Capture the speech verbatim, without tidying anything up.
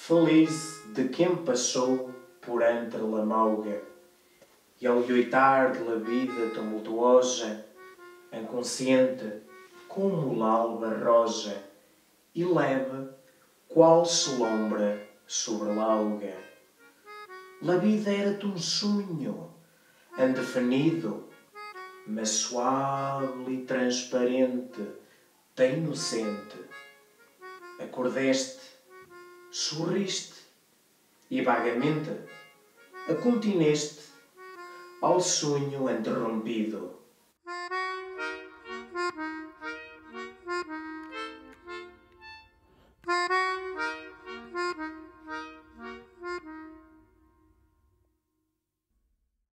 Feliz de quem passou por entre la mauga, e ao lluitar de la vida tumultuosa, inconsciente como l'alba roja, e leve qual se l'ombra sobre l'auga. La vida era d'un sonho indefinido, mas suave e transparente, de inocente. Acordeste, sorriste e vagamente a contineste ao sonho interrompido.